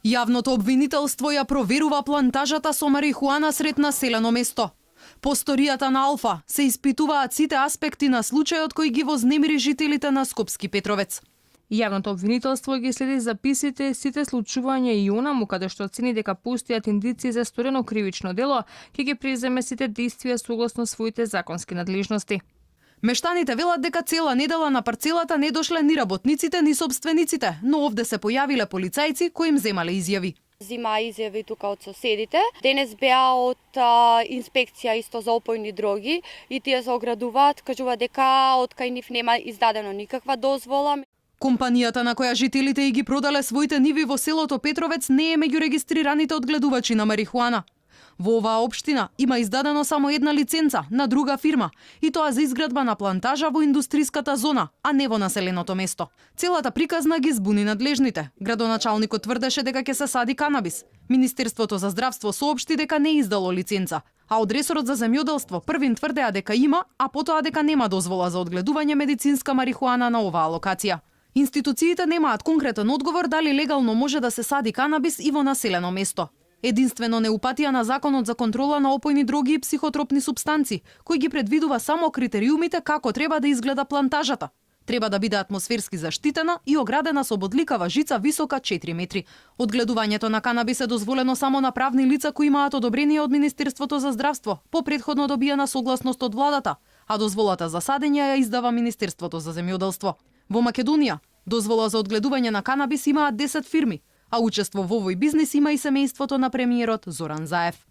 Јавното обвинителство ја проверува плантажата со марихуана сред населено место. По сторијата на Алфа се испитуваат сите аспекти на случајот кој ги вознемири жителите на Скопски Петровец. Јавното обвинителство ги следи записите сите случувања и онаму каде што оцени дека постојат индици за сторено кривично дело, ќе ги преземе сите действија согласно своите законски надлежности. Мештаните велат дека цела недела на парцелата не дошле ни работниците, ни собствениците, но овде се појавиле полицајци кои им земале изјави. Зима изјави тука од соседите. Денес беа од инспекција исто за опојни дроги и тие се оградуваат, кажуваат дека од кај нив нема издадено никаква дозвола. Компанијата на која жителите и ги продале своите ниви во селото Петровец не е меѓу регистрираните одгледувачи на марихуана. Во оваа општина има издадено само една лиценца на друга фирма, и тоа за изградба на плантажа во индустриската зона, а не во населеното место. Целата приказна ги збуни надлежните. Градоначалникот тврдеше дека ќе се сади канабис. Министерството за здравство соопшти дека не издало лиценца, а од ресорот за земјоделство првин тврдеа дека има, а потоа дека нема дозвола за одгледување медицинска марихуана на оваа локација. Институциите немаат конкретен одговор дали легално може да се сади канабис и во населено место. Единствено не упатија на Законот за контрола на опојни дроги и психотропни супстанци, кој ги предвидува само критериумите како треба да изгледа плантажата. Треба да биде атмосферски заштитена и оградена со бодликава жица висока 4 метри. Одгледувањето на канабис е дозволено само на правни лица кои имаат одобрение од Министерството за здравство, по претходно добиена согласност од владата, а дозволата за садење ја издава Министерството за земјоделство. Во Македонија, дозвола за одгледување на канабис имаат 10 фирми, а учество во овој бизнис има и семејството на премиерот Зоран Заев.